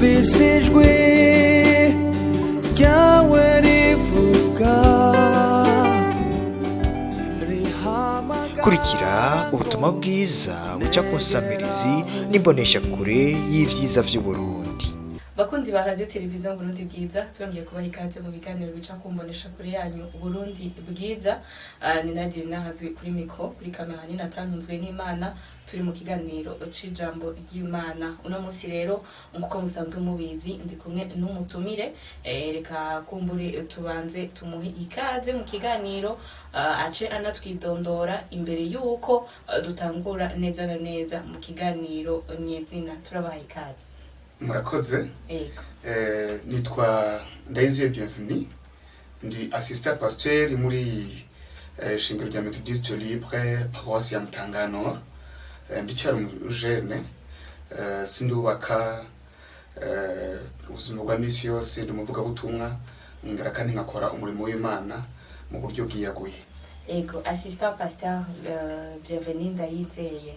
Numvise ijwi ryawe rivuga rihamagara. Kurikira ubutumwa bwiza buca ku nsamirizi n'imboneshakure y'ibyiza vy'Uburundi. Bakunzi ba Radio Televiziyo Burundi Bwiza, turongeye kubaha ikaze mu biganiro bica ku mboneshakure yanyu Burundi Bwiza. Ni Nadia Nahazwe kuri micro, kuri kamera ni Natantunzwe n'Imana. Turi mu kiganiro c'ijambo ry'Imana. Uno munsi rero, nkuko musanzwe mubizi, ndi kumwe n'umutumire. Reka kumbure tubanze tumuhe ikaze mu kiganiro, ace anatwidondora imbere y'uko dutangura neza na neza mu kiganiro nyezina. Turabaha ikaze. Murakoze. Ego. Nitwa Ndayiziye Bienvenue, ndi assistant pasteur muri shingiro rya Methodiste Libre, paroisse ya Mutanga Nord. Ndicyari umujene, sindubaka. Ubuzima bwa misi yose ndi umuvugabutumwa, ngara kandi nkakora umurimo w'Imana mu buryo bwiyaguye. Ego, assistant pasteur Bienvenue Ndayizeye.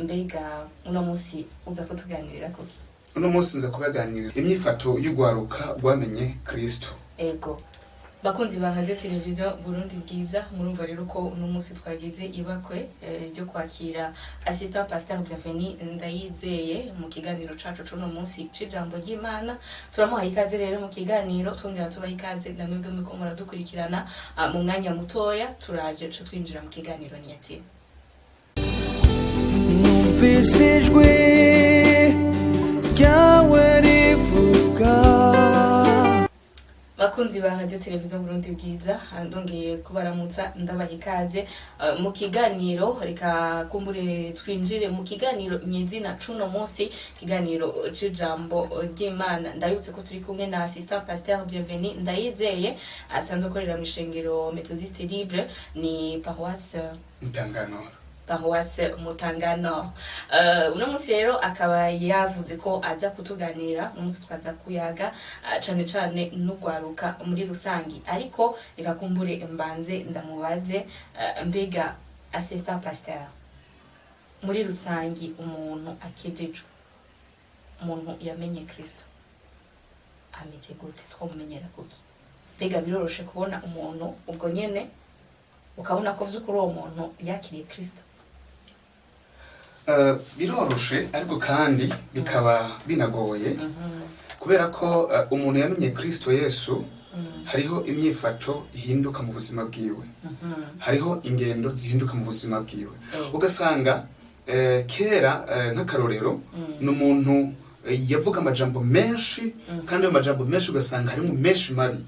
Mbega uno munsi uza kutuganirira kuki? Uno munsi nza kubaganirira imyifato y'ugwaruka rwamenye Kristo. Ego, bakunzi ba Radio Televiziyo Burundi Bwiza, murumva rero ko uno munsi twagize ibakwe ryo kwakira assistant pasteur Bienvenue Ndayizeye mu kiganiro cacu c'uno munsi c'ijambo ry'Imana. Turamuhaye ikaze rero mu kiganiro, twongera tubaha ikaze namwebwe muriko muradukurikirana. Mu mwanya mutoya turaje co twinjira mu kiganiro nyatsina. Numvise ijwi ryawe rivuga. Bakunzi ba Radio Televiziyo Burundi Bwiza, ndongeye kubaramutsa, ndabaha ikaze mu kiganiro. Reka kumbure twinjire mu kiganiro nyezina cuno munsi, kiganiro c'ijambo ry'Imana. Ndabibutse ko turi kumwe na assistant pasteur Bienvenue Ndayizeye, asanzwe akorera mu ishengero Methodiste Libre, ni paroisse Mutanga Nord. Paroisse Mutanga Nord. Uno munsi rero akaba yavuze ko aza kutuganira, uno munsi twaza kuyaga cane cane n'ugwaruka muri rusangi. Ariko reka kumbure mbanze ndamubaze, mbega assistant pasteur, muri rusangi umuntu akijijwe, umuntu yamenye Kristo, ameze gute? Twomumenyera kuki? Mbega biroroshe kubona umuntu ubwo nyene ukabona ko vy'ukuri uwo muntu yakiriye Kristo? Biroroshe ariko kandi bikaba binagoye, kubera ko umuntu yamenye Kristo Yesu hariho imyifato ihinduka mu buzima bwiwe, hariho ingendo zihinduka mu buzima bwiwe. Ugasanga kera, nk'akarorero, ni umuntu yavuga amajambo menshi, kandi ayo majambo menshi ugasanga harimo menshi mabi.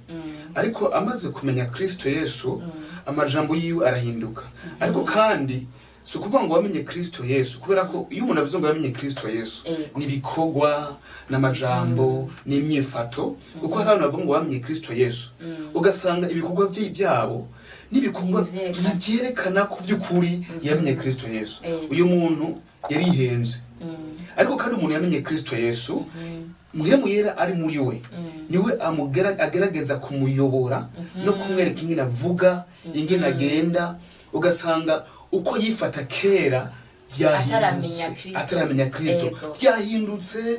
Ariko amaze kumenya Kristo Yesu, amajambo yiwe arahinduka. Ariko kandi si ukuvuga ngo wamenye Kristo Yesu, kubera ko iyo umuntu avuze ngo yamenye Kristo Yesu, ni ibikorwa n'amajambo n'imyifato, kuko hari abantu bavuga ngo bamenye Kristo Yesu, ugasanga ibikorwa byabo n'ibikorwa Ntivyerekana. ntibyerekana ko by'ukuri yamenye Kristo Yesu. Uyu muntu yarihenze. Ariko kandi umuntu yamenye Kristo Yesu, Mpwemu Yera ari muri we, niwe agerageza kumuyobora no kumwereka ingene avuga, ingene agenda. Ugasanga uko yifata kera Ataramenya byahindutse. Kristo. Ataramenya Kristo byahindutse.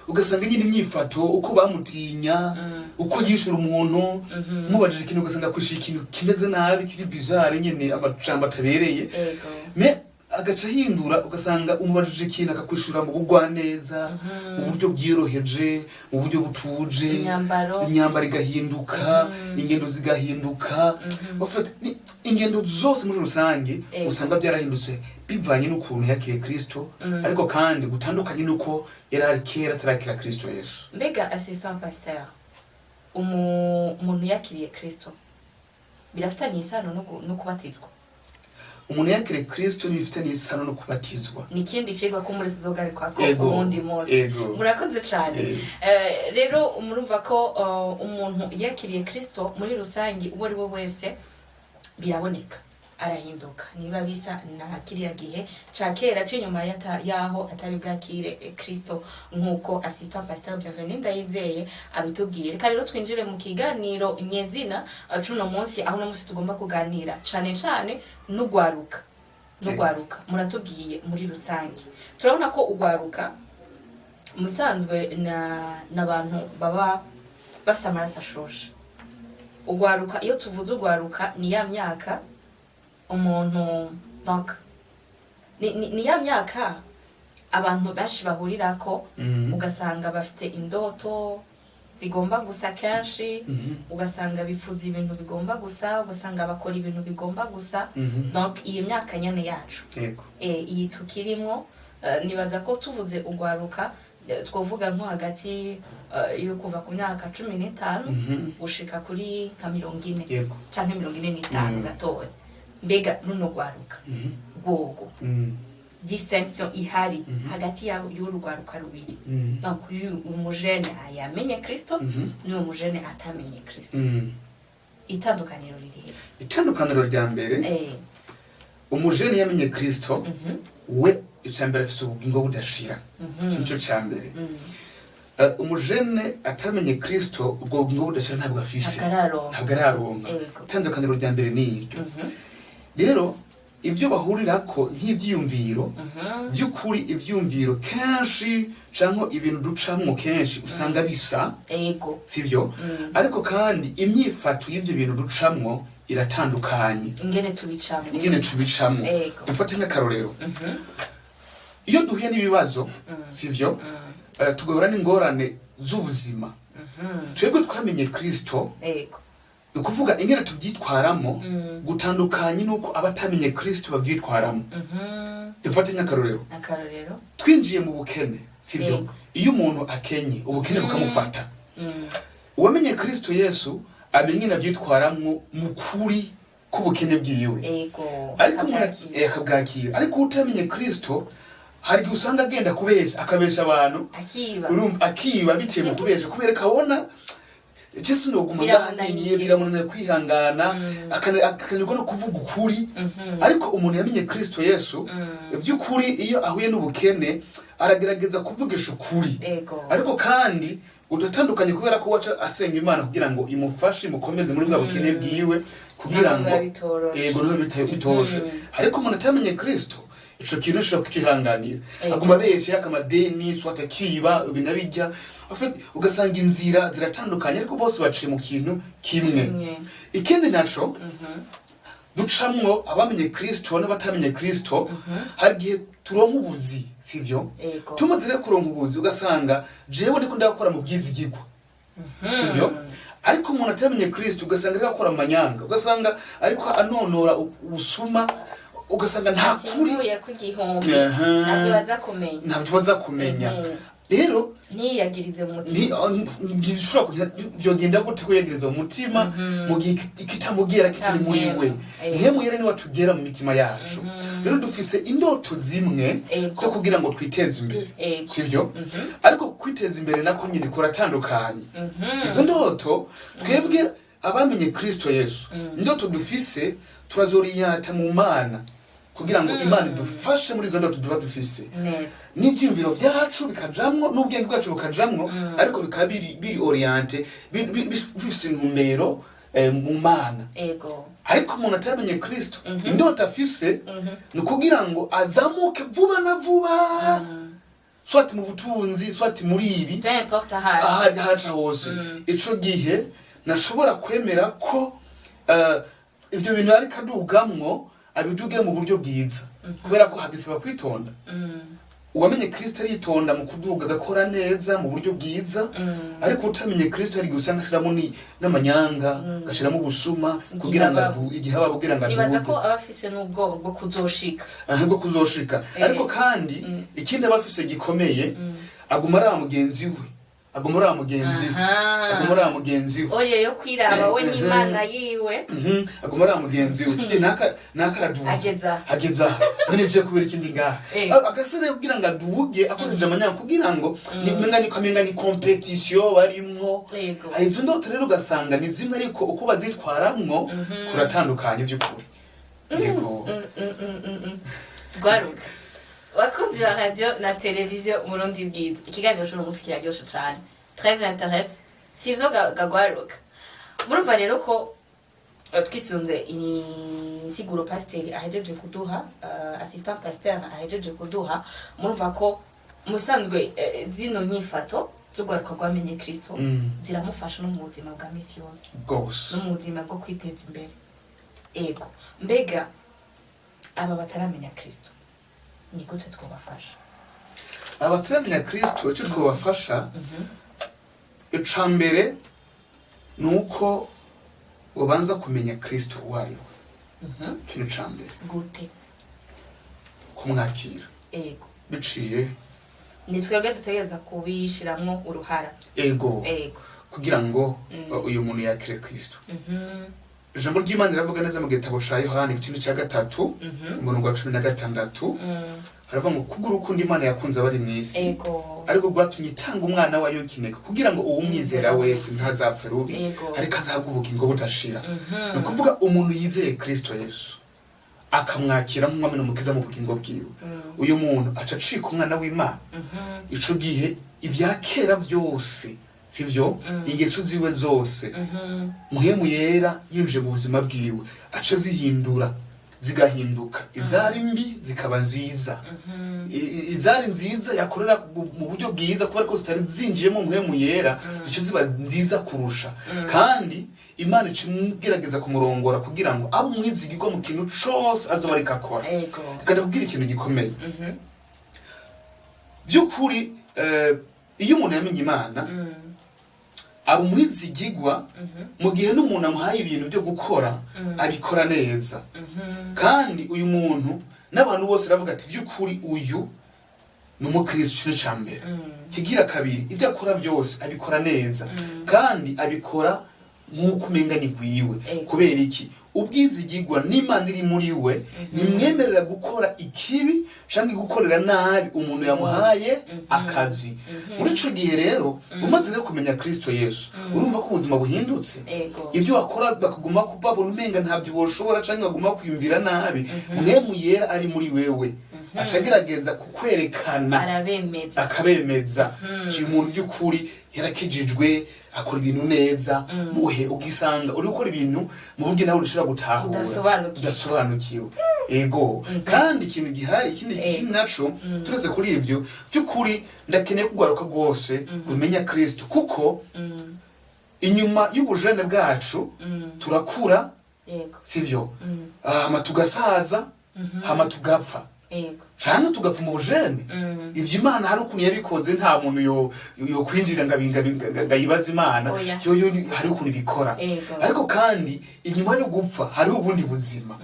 Ugasanga nyine imyifato, uko bamutinya, uko yishura umuntu mubajije ikintu, ugasanga kwishura ikintu kimeze nabi, kiri bizarre nyine, amajambo atabereye. Mais agaca ahindura, ugasanga umubajije ikintu akakwishura mu bugwaneza, mu buryo bwiyoroheje, mu buryo butuje. Imyambaro. Imyambaro igahinduka, ingendo zigahinduka. Bafata ingendo zose muri rusange. Usanga byarahindutse bivanye n'ukuntu yakiriye Kristo, ariko kandi gutandukanye n'uko yari ari kera atarakira Kristo Yesu. Mbega assistant pasteur, umuntu yakiriye Kristo birafitanye isano no kubatizwa? Umuntu yakiriye Kristo ntibifitanye isano no kubatizwa. Ni ikindi cigwa ko muri tuzogaruka ko uwundi munsi. Murakoze cane. Rero murumva ko umuntu yakiriye Kristo muri rusange, uwo ari we wese, biraboneka, arahinduka. Niba bisa na kiriya gihe ca kera c'inyuma yaho atari bwakire Kristo, nk'uko assistant pasteur Bienvenue Ndayizeye abitubwiye. Reka rero twinjire mu kiganiro nyezina cuno munsi, aho uno munsi tugomba kuganira cane cane n'ugwaruka. N'ugwaruka, muratubwiye muri rusange, turabona ko ugwaruka Musanzwe na n'abantu baba bafise amaraso ashushe. Ugwaruka, iyo tuvuze ugwaruka, ni ya myaka umuntu, donc ni ya myaka abantu benshi bahurirako, ugasanga bafite indoto zigomba gusa kenshi, ugasanga bifuza ibintu bigomba gusa, ugasanga bakora ibintu bigomba gusa. Donc iyi myaka nyene yacu, iyi tukirimwo, nibaza ko tuvuze ugwaruka, twovuga nko hagati yo kuva ku myaka 15 gushika kuri nka 40 canke 45 gatoya. Mbega runo rwaruka rwogo, distinction ihari hagati y'uru rwaruka rubiri, donc uyu umujene yamenye Kristo n'uyu mujene atamenye Kristo, itandukaniro riri he? Itandukaniro rya mbere, umujene yamenye Kristo, we icambere afise ubugingo budashira. Iki nico ca mbere. Umujene atamenye Kristo, ubwo bugingo budashira ntabwo afise. Ntabwo araronka. Ntabwo araronka. Itandukaniro rya mbere ni iryo. Rero ivyo bahurirako nk'ivyiyumviro vy'ukuri, ivyiyumviro kenshi canke ibintu ducamwo kenshi usanga bisa, sivyo? Ariko kandi imyifato y'ivyo bintu ducamwo iratandukanye. Ingene tubicamwo. Ingene tubicamwo. Dufate nk'akarorero, iyo duhuye n'ibibazo, sivyo, tugahura n'ingorane z'ubuzima, twebwe twamenye Kristo, ni ukuvuga ingene tubyitwaramo gutandukanye n'uko abatamenye Kristo babyitwaramo. Dufate nk'akarorero, Akarorero. twinjiye mu bukene, sivyo? Iyo umuntu akenye, ubukene bukamufata, uwamenye Kristo Yesu amenya ingene abyitwaramwo mu kuri k'ubukene bwiwe. Ariko umuntu Akabwakira. Akabwakira. Ariko utamenye Kristo, hari igihe usanga agenda kubesha, akabesha abantu. Akiba. Urumva, akiba biciye mu kubesha, kubera ko abona ese sinoguma Biramunaniye. ngaha, biramunaniye kwihangana, akananirwa no kuvuga ukuri. Ariko umuntu yamenye Kristo Yesu by'ukuri, iyo ahuye n'ubukene aragerageza kuvugisha ukuri. Ariko kandi udatandukanye, kubera ko waca asenga Imana kugira ngo imufashe, imukomeze muri bwa bukene bwiwe, kugira Ntabwo ngo biba bitoroshe. Yego, niho bitoroshe. Ariko umuntu atamenye Kristo, ico kintu ashobora kucihanganira, aguma abeshya, yaka amadeni, swat akiba ibi na bijya. En fait, ugasanga inzira ziratandukanye, ariko bose baciye mu kintu kimwe. Kimwe. Ikindi naco ducamwo, abamenye Kristo n'abatamenye Kristo, hari igihe turonka ubuzi, sivyo? Tumaze rero kuronka ubuzi, ugasanga jewe ndiko ndakora mu bwizigirwa, sivyo? Ariko umuntu atamenye Kristo, ugasanga ariko akora amanyanga, ugasanga ariko anonora ubusuma, ugasanga nta kuri. Ntuye ku 1000. Navyo baza kumenya. Ntabyo baza kumenya. Rero Ntiyiyagirize mu mutima. Ntibishobora byogenda gute kwiyegereza mu mutima mu gihe kitamugera, kitari muri we? Mpwemu Yera niwe atugera mu mitima yacu. Rero dufise indoto zimwe zo kugira ngo twiteze imbere, sivyo? Ariko kwiteza imbere nako nyine kuratandukanye. Izo ndoto, twebwe abamenye Kristo Yesu, indoto dufise turazoriyata mu Mana kugira ngo Imana idufashe muri izo ndoto tuba dufise, n'ivyiyumviro vyacu bikajamwo, n'ubwenge bwacu bukajamwo, ariko bikaba biri orienté, bifise intumbero mu Mana. Ariko umuntu atamenye Kristo, indoto afise ni ukugira ngo azamuke vuba na vuba, soit mu butunzi, soit muri ibi, Peu importe ahari. Ahari haca hose. Ico gihe ntashobora kwemera ko ivyo bintu ariko adugamwo abiduge mu buryo bwiza, kubera ko habisaba kwitonda. Uwamenye Kristo aritonda mu kuduga, agakora neza mu buryo bwiza. Ariko utamenye Kristo, hari igihe usanga ashiramo n'amanyanga, agashiramo ubusuma kugira ngo Igihaba. Igihaba kugira ngo Nibaza aduge. ko aba afise n'ubwoba bwo kuzoshika. Aha, bwo kuzoshika. Ariko kandi ikindi aba afise gikomeye, aguma ari mugenzi we, aguma ari mugenzi we, aguma ari mugenzi we. Oye, yo kwiraba we n'Imana yiwe. Aguma ari mugenzi we, tugiye naka naka araduze. Ageze aha. Ageze aha, none je kubera ikindi ngaha. Agasore kugira ngo aduge akoresheje amanyanga, kugira ngo ni kamenga ni compétition barimwo. Izo ndoto rero ugasanga ni zimwe, ariko uko bazitwaramwo kuratandukanye vy'ukuri. Yego. Rwaruka, bakunzi ba radio na televiziyo Murundi Bwiza, ikiganiro c'uno munsi kiraryoshe cane, très intéressant, sivyo gagwaruka? Murumva rero ko twisunze insiguro pasiteri ahejeje kuduha, assistant pasteur ahejeje kuduha, murumva ko Musanzwe zino nyifato z'urwaruka rwamenye Kristo ziramufasha no mu buzima bwa misi yose, rwose, no mu buzima bwo kwiteza imbere. Ego, mbega aba bataramenya Kristo ni gute twobafasha? Abataramenya Kristo, icyo twabafasha, ica mbere ni uko ubanza kumenya Kristo uwo ari we. Ikintu ca mbere, Gute? kumwakira biciye Ni twebwe dutegereza kubishiramwo uruhara. Ego. Kugira ngo uyu muntu yakire Kristo. Ijambo ry'Imana riravuga neza mu gitabo ca Yohani, igice ca 3, umurongo wa 16, haravuga ngo: "Kubwo urukundo Imana yakunze abari mu isi, ariko rwatumye itanga umwana wayo w'ikinege, kugira ngo uwumwizera wese ntazapfe rubi, ariko azahabwe ubugingo budashira." Ni ukuvuga, umuntu yizeye Kristo Yesu, akamwakira nk'umwami n'umukiza mu bugingo bwiwe, uyu muntu aca acika umwana w'Imana. Ico gihe ivya kera vyose, sivyo, ingeso ziwe zose, Mpwemu Yera yinjiye mu buzima bwiwe, aca zihindura, zigahinduka, izari mbi zikaba nziza. Izari nziza yakorera mu buryo bwiza, kubera ko zitari zinjiyemo Mpwemu Yera, zica ziba nziza kurusha. Kandi Imana ica imugerageza kumurongora kugira ngo abe umwizigirwa mu kintu cose azoba ariko akora. Reka ndakubwira ikintu gikomeye. By'ukuri, iyo umuntu yamenye Imana, aba umwizigigwa mu gihe n'umuntu amuhaye ibintu byo gukora, abikora neza. Kandi uyu muntu n'abantu bose baravuga ati: "By'ukuri uyu ni umukristo." Ikintu cya mbere. Kigira kabiri, ibyo akora byose abikora neza, kandi abikora nk'uko umenga ni gwiwe. Kubera iki? Ubwizigigwa n'Imana iri muri we nimwemerera gukora ikibi cyangwa gukorera nabi umuntu yamuhaye akazi. Muri ico gihe rero, umaze rero kumenya Kristo Yesu, urumva ko ubuzima buhindutse. Ibyo wakora bakaguma babona umenga ntabyo woshobora, cyangwa baguma kwiyumvira nabi, Mpwemu Yera ari muri wewe aca agerageza kukwerekana. Arabemeza. Akabemeza uyu muntu by'ukuri yarakijijwe, akora ibintu neza. Muhe ugisanga uri gukora ibintu mu buryo nawe ushobora gutahura. Udasobanukiwe. Udasobanukiwe, ego. Kandi ikintu gihari, ikindi ikindi naco, turetse kuri ivyo, by'ukuri ndakeneye kugwaruka rwose rumenya Kristo, kuko inyuma y'ubujene bwacu turakura, sivyo? Hama tugasaza, hama tugapfa, canke tugapfa mu bujene. Ivyo Imana hari ukuntu yabikoze, nta muntu yo kwinjira ngo ayibaze Imana. Oya. Yoyo hari ukuntu ibikora. Ariko kandi inyuma yo gupfa hariho ubundi buzima,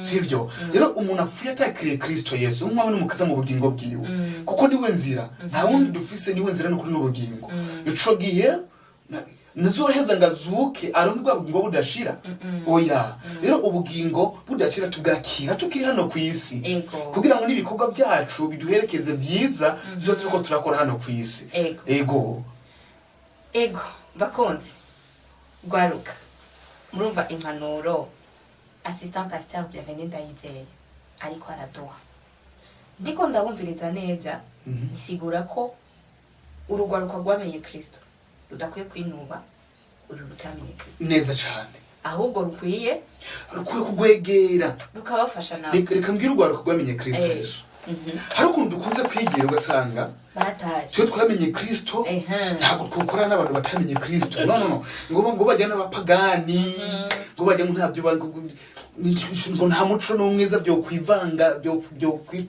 sivyo? Rero umuntu apfuye atakiriye Kristo Yesu nk'umwami n'umukiza mu bugingo bwiwe, kuko niwe nzira, nta wundi dufise, niwe nzira n'ukuri n'ubugingo, ico gihe ntizoheza ngo azuke aronke bwa bugingo budashira. Oya. Rero ubugingo budashira tubwakira tukiri hano ku isi, kugira ngo n'ibikorwa byacu biduherekeze vyiza tuba turiko turakora hano ku isi. Ego. Ego, bakunzi gwaruka, murumva impanuro assistant pasteur Bienvenu Ndayizeye ariko araduha. Ndiko ndabumviriza neza, bisigura ko urugwaruka rwamenye Kristo rudakwiye kwinuba uru rutamenye Kristo. Neza cane. Ahubwo rukwiye rukwiye kugwegera, rukabafasha nabo. Reka mbwire urwaruka rwamenye Kristo Yesu, hari ukuntu dukunze kwigira ugasanga Batari twe twamenye Kristo, ntabwo twokora n'abantu batamenye Kristo. No, no, no, ngo bajya n'abapagani, ngo bajya ngo ntabyo ngo nta muco n'umwiza byo kwivanga, byo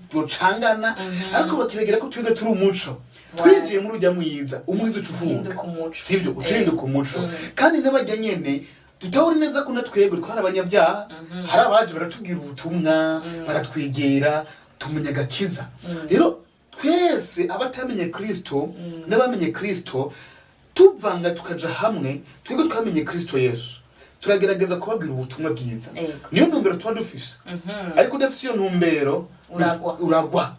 byocangana, ariko bakibegera ko twebwe turi umuco. Twinjiye muri ujya mwiza, umwiza uca uvuka. Uhinduka umuco. Sivyo? Ucinduka umuco. Kandi n'abajya nyene tutahora neza ko na twebwe twari abanyabyaha, hari abaje baratubwira ubutumwa, baratwegera, tumenya agakiza. Rero twese, abatamenye Kristo n'abamenye Kristo, tuvanga tukaja hamwe, twebwe twamenye Kristo Yesu turagerageza kubabwira ubutumwa bwiza. Niyo ntumbero tuba dufise. Ariko udafise iyo ntumbero, Uragwa. Uragwa.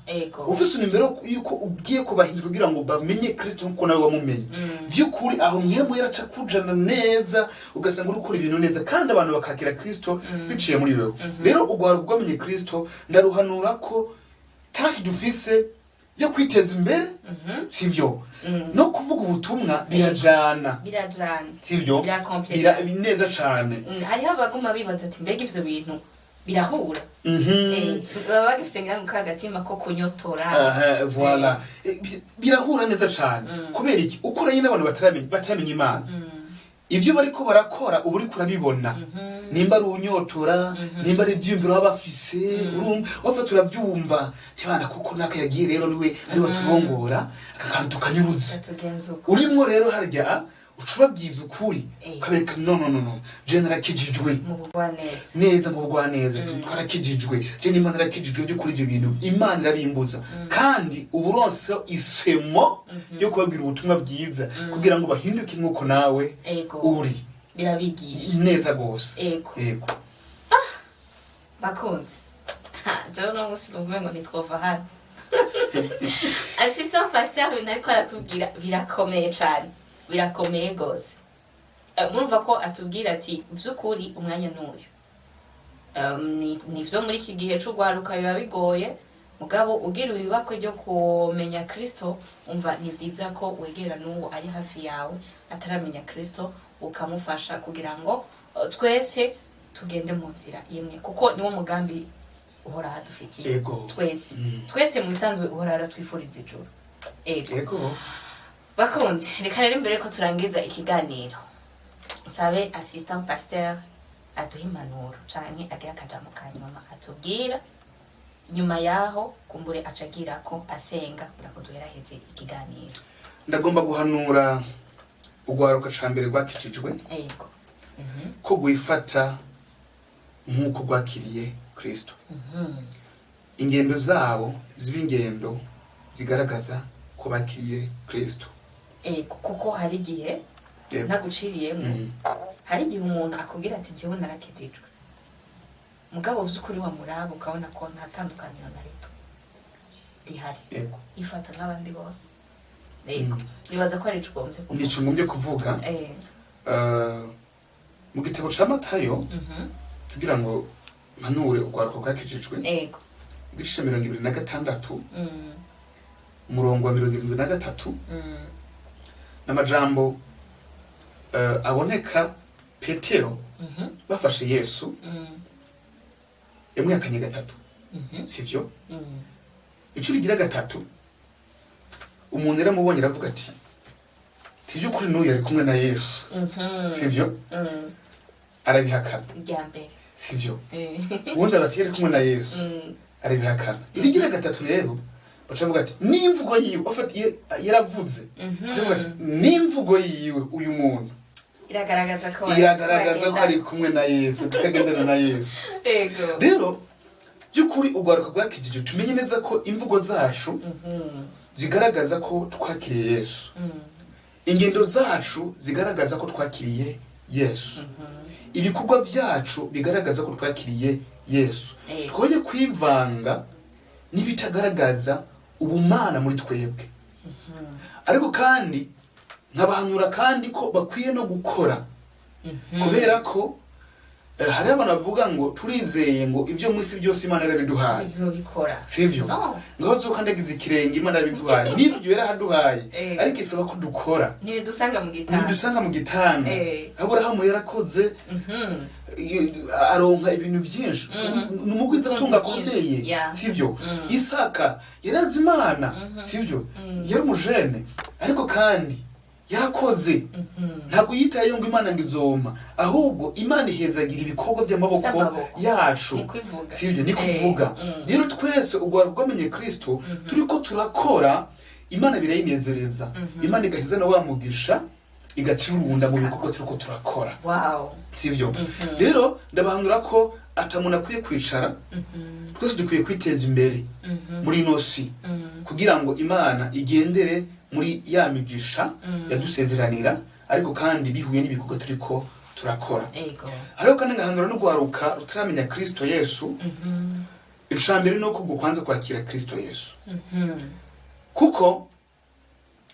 Ufise intumbero yuko ugiye kubahindura kugira ngo bamenye Kristo nkuko nawe wamumenye vy'ukuri, aho Mpwemu yaraca kujana neza, ugasanga uri gukora ibintu neza, kandi abantu bakakira Kristo biciye muri wewe. Rero urwaruka rwamenye Kristo, ndaruhanura ko tâche dufise yo kwiteza imbere, sivyo, no kuvuga ubutumwa birajana. Birajana. Sivyo? Birakompleta. Neza cane. Hariho abaguma bibaza ati: "Mbega ivyo bintu Birahura. Baba bagifise ngira ngo kagatima ko kunyotora. Aha, voilà. Birahura neza cane. Kubera iki? Ukoranye n'abantu bataramenya Imana, ivyo bariko barakora uba uriko urabibona, nimba ari unyotora, nimba ari ivyiyumviro baba bafise, urumva wafata uravyumva tibana, kuko naka yagiye rero niwe ari waturongora aka kantu tukanyuruza. Tugenza uko. Urimwo rero harya uca ubabwiza ukuri, ukabereka: "No, no, no, no, je narakijijwe." Mu bugwaneza. Neza, mu bugwaneza. Twarakijijwe, je nimba narakijijwe by'ukuri, ibyo bintu Imana irabimbuza. Kandi uba uronse isemo ryo kubabwira ubutumwa bwiza kugira ngo bahinduke nk'uko nawe uri. Birabigisha. Neza rwose. Ego. Bakunze, jewe uno munsi numva ngo ntitwova hano. Assistant pasteur, ibintu ariko aratubwira birakomeye cane, birakomeye gose. Murumva ko atubwira ati vy'ukuri umwanya n'uyu. Nivyo, muri iki gihe c'urwaruka biba bigoye, mugabo ugira ibibako ryo kumenya Kristo, umva ni vyiza ko wegera n'uwo ari hafi yawe ataramenya Kristo, ukamufasha kugira ngo twese tugende mu nzira imwe, kuko niwo mugambi uhora hadufitiye. Twese, twese mu bisanzwe uhora aratwifuriza ijuru. Ego. Ego. Bakunze, reka rero imbere ko turangiza ikiganiro nsabe assistant pasteur aduhe impanuro canke agire akajambo ka nyuma atubwira. Nyuma yaho kumbure acagira ko asenga kugira ngo duheraheze ikiganiro. Ndagomba guhanura urwaruka ca mbere rwakijijwe ko gwifata nk'uko rwakiriye Kristo, ingendo zabo ziba ingendo zigaragaza ko bakiriye Kristo. Ego, kuko hari igihe, ntaguciriyemo, hari igihe umuntu akubwira ati: "Jewe narakijijwe," mugabo vy'ukuri wamuraba ukabona ko nta tandukaniro na rito rihari, ifata nk'abandi bose. Yego, nibaza ko ari ico ugombye kuvuga. Nico ngombye kuvuga. Mu gitabo ca Matayo, kugira ngo mpanure urwaruka rwakijijwe, igice ca 26, umurongo wa 73, n'amajambo aboneka Petero bafashe Yesu, yamwihakanye gatatu, sivyo? Ico rigira gatatu, umuntu yaramubonye aravuga ati: "Tiby'ukuri n'uyu ari kumwe na Yesu," sivyo? Arabihakana. Rya mbere. Sivyo? Ubundi arati yari kumwe na Yesu, arabihakana. Irigira gatatu rero baca bavuga ati n'imvugo yiwe, en fait, yaravuze, aravuga ati n'imvugo yiwe uyu muntu iragaragaza ko iragaragaza ko ari kumwe na Yesu, tukagendana na Yesu. Rero by'ukuri urwaruka rwakijije, tumenye neza ko imvugo zacu zigaragaza ko twakiriye Yesu, ingendo zacu zigaragaza ko twakiriye Yesu, ibikorwa byacu bigaragaza ko twakiriye Yesu. Twoye kwivanga n'ibitagaragaza ubumana muri twebwe. Ariko kandi nkabahanura kandi ko bakwiye no gukora, kubera ko hariho abantu bavuga ngo turizeye, ngo ibyo mu isi byose Imana yarabiduhaye. Izobikora. Sivyo? No. Ngaho uzokandagiza ikirenge, Imana yarabiduhaye, n'ibyo yarahaduhaye, ariko isaba ko dukora. Ntibidusanga mu gitanda. Ntibidusanga mu gitanda. Aburahamu yarakoze, aronka ibintu byinshi, ni umugwizatunga Ubutunzi bwinshi. akomeye. Sivyo? Isaka yarazi Imana, sivyo? Yari umujene, ariko kandi yarakoze. Ntabwo yitayeho ngo Imana ngo izoma, ahubwo Imana ihezagira ibikorwa by'amaboko By'amaboko. yacu. Ni kwivuga. Sivyo? Ni kuvuga. Rero twese urwara rwamenye Kristo, turiko turakora, Imana birayinezereza, Imana igakiza na wa mugisha igacirunda mu bikorwa turiko turakora. Sivyo? Rero ndabahanura ko atamuntu akwiye kwicara. Twese dukwiye kwiteza imbere muri ino si, kugira ngo Imana igendere muri ya migisha yadusezeranira, ariko kandi bihuye n'ibikorwa turiko turakora. Ariko kandi ngahanura n'urwaruka rutaramenya Kristo Yesu, ica mbere ni uko gukwanza kwakira Kristo Yesu, kuko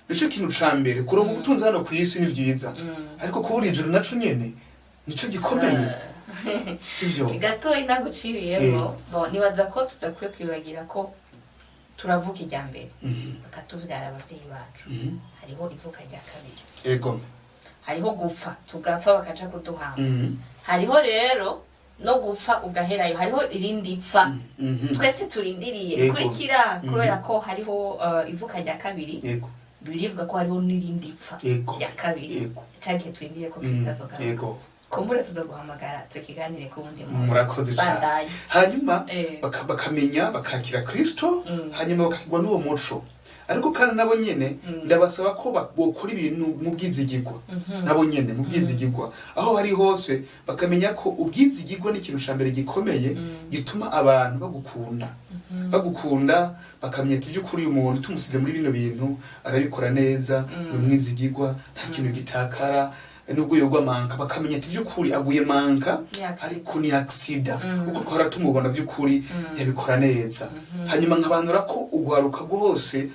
nicyo kintu ca mbere. Kuronka ubutunzi hano ku isi ni vyiza, ariko kubura ijuru naco nyene nico gikomeye, sivyo? Gatoyi ntaguciriyemo. Bon, nibaza ko tudakwiye kwibagira ko turavuka irya mbere, bakatuvyara abavyeyi bacu. Hariho ivuka rya kabiri. Hariho gupfa, tugapfa, bakaja kuduhamba. Hariho rero No gupfa ugaherayo, hariho irindi pfa twese turindiriye kurikira, kubera ko hariho ivuka rya kabiri. Birivuga ko hariho n'irindi pfa rya kabiri, cagihe turindiriye ko Kristo azogaruka. Kumbure tuzoguhamagara tukiganire ku wundi munsi. Murakoze cyane. Bandanye. Hanyuma bakamenya, bakakira Kristo, hanyuma bakakirwa n'uwo muco. Ariko kandi nabo nyene ndabasaba ko bokora ibintu mu bwizigirwa, nabo nyene mu bwizigirwa, aho bari hose bakamenya ko ubwizigirwa ni ikintu ca mbere gikomeye gituma abantu bagukunda, bakamenya ati by'ukuri uyu muntu tumusize muri bino bintu arabikora neza, ni umwizigirwa, nta kintu gitakara nubwo yogwa manka. Bakamenya ati by'ukuri aguye manka, Ni accident. ariko ni accident, kuko twahora tumubona by'ukuri yabikora neza. Hanyuma nkabanura ko ugwaruka rwose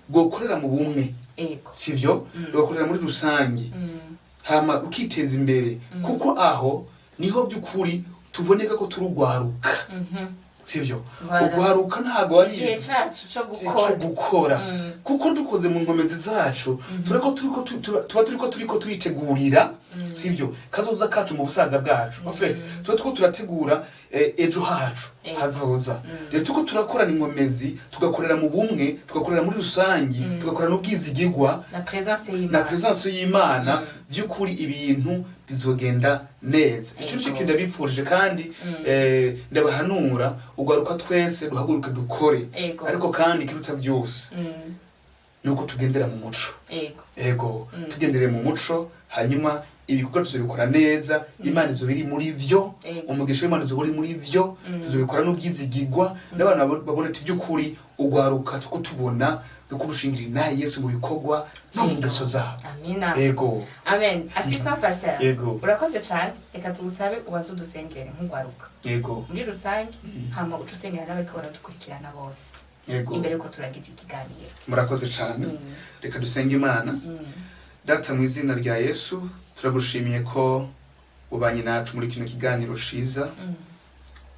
rwokorera mu bumwe, sivyo, rugakorera muri rusange, hama rukiteza imbere, kuko aho niho by'ukuri tuboneka ko turi ugwaruka, sivyo? Voilà. Ugwaruka ntabwo ari Igihe cacu co cyo gukora. gukora, kuko dukoze mu nkomezi zacu turiko turiko tuba turiko turitegurira, sivyo, kazoza kacu mu busaza bwacu. En fait, tuba turiko turategura ejo hacu hazoza. Rero turiko turakorana inkomezi, tugakorera mu bumwe, tugakorera muri rusangi, tugakorera n'ubwizigirwa na présence na y'Imana. présence y'Imana, by'ukuri ibintu bizogenda neza. Ico nico kintu ndabipfurije kandi ndabahanura. Ugaruka twese duhaguruke dukore, ariko kandi ikiruta byose nuko tugendera mu muco. Ego, tugendere mu muco, hanyuma ibikorwa tuzobikora neza, Imana izoba iri muri vyo, umugisha w'Imana uzoba uri muri vyo, tuzobikora n'ubwizigirwa, n'abantu babona ati by'ukuri ugwaruka tuko tubona tuko rushingira inaha Yesu mu bikorwa no mu ngeso zabo. Amina. Ego. Amen. Assistant pasteur, urakoze cyane. Reka tugusabe ubanze udusengere nk'ugwaruka muri rusange, hama uca usengera n'abariko baradukurikirana bose imbere yuko turagize ikiganiro. Murakoze cyane. Reka dusenge Imana. Data, mu izina rya Yesu, turagushimiye ko ubanye nacu muri kino kiganiro ciza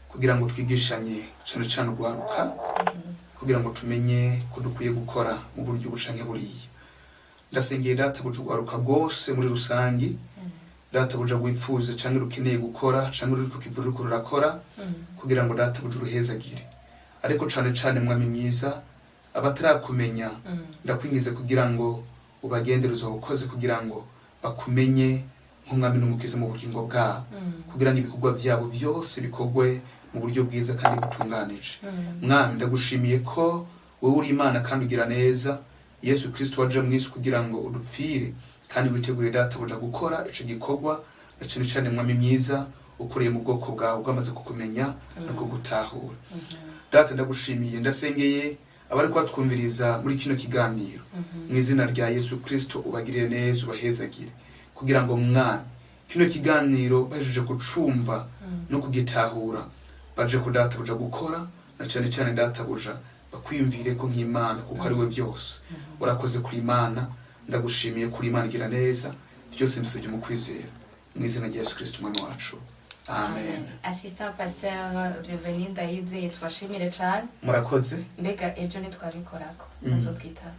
kugira ngo twigishanye, cyane cyane ugwaruka, kugira ngo tumenye ko dukwiye gukora mu buryo bucanke buriya. Ndasengeye, Data buja, ugwaruka bwose muri rusangi, Data buja, rwipfuze canke rukeneye gukora canke ruri ku kivu ruriko rurakora, kugira ngo, Data buja, uruhezagire. Ariko cane cane, Mwami mwiza, abatarakumenya, ndakwingize kugira ngo ubagendere, uzobukoze kugira ngo bakumenye nk'umwami n'umukiza mu bugingo bwabo, kugira ngo ibikorwa byabo byose bikorwe mu buryo bwiza kandi butunganije. Mwami, ndagushimiye ko wowe uri Imana kandi ugira neza. Yesu Kristo, waje mu isi kugira ngo udupfire, kandi witeguye, Data buja, gukora ico gikorwa, na cane cane, Mwami mwiza, ukoreye mu bwoko bwawe bwamaze kukumenya no kugutahura. Data, ndagushimiye. Ndasengeye abari kubatwumviriza muri kino kiganiro, mu izina rya Yesu Kristo, ubagirire neza, ubahezagire, kugira ngo, Mwami, kino kiganiro bahejeje kucumva no kugitahura, baje ku Databuja gukora, na cane cane, Databuja, bakwiyumvire ko nk'Imana, kuko ari we byose. Urakoze kuri Imana, ndagushimiye kuri Imana igira neza. Byose mbisabye mu kwizera, mu izina rya Yesu Kristo Umwami wacu, amen. Assistant pasteur Bienvenue Ndayizeye, tubashimire cyane. Murakoze. Mbega ejo nitwabikorako nzotwitaba?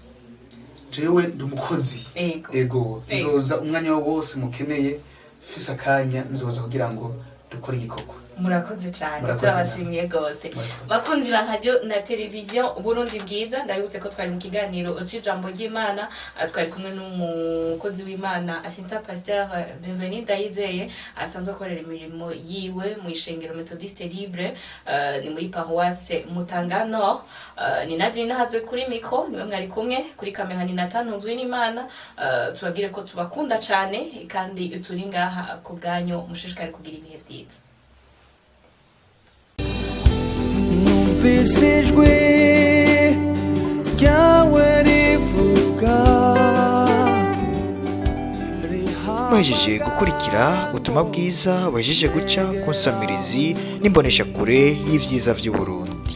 Jewe ndi umukozi. Ego. Nzoza umwanya wose mukeneye, mfise akanya nzoza kugira ngo dukore igikorwa. Murakoze cyane. Murakoze. Turabashimiye rwose. Murakoze. Bakunzi ba radio na televiziyo Burundi Bwiza, ndabibutse ko twari mu kiganiro c'ijambo ry'Imana. Twari kumwe n'umukozi w'Imana assistant pasteur Bienvenue Ndayizeye, asanzwe akorera imirimo yiwe mu ishengero Methodiste Libre, ni muri paroisse Mutanga Nord. Ni Nadine Nahazwe kuri micro, niwe mwari kumwe. Kuri kamera ni Nathan Nzwi n'Imana. Tubabwire ko tubakunda cyane kandi turi ngaha ku bwanyu. Mushishikare kugira ibihe vyiza. Numvise ijwi ryawe rivuga. Muhejeje gukurikira ubutumwa bwiza buhejeje guca ku nsamirizi n'imboneshakure y'ibyiza by'u Burundi.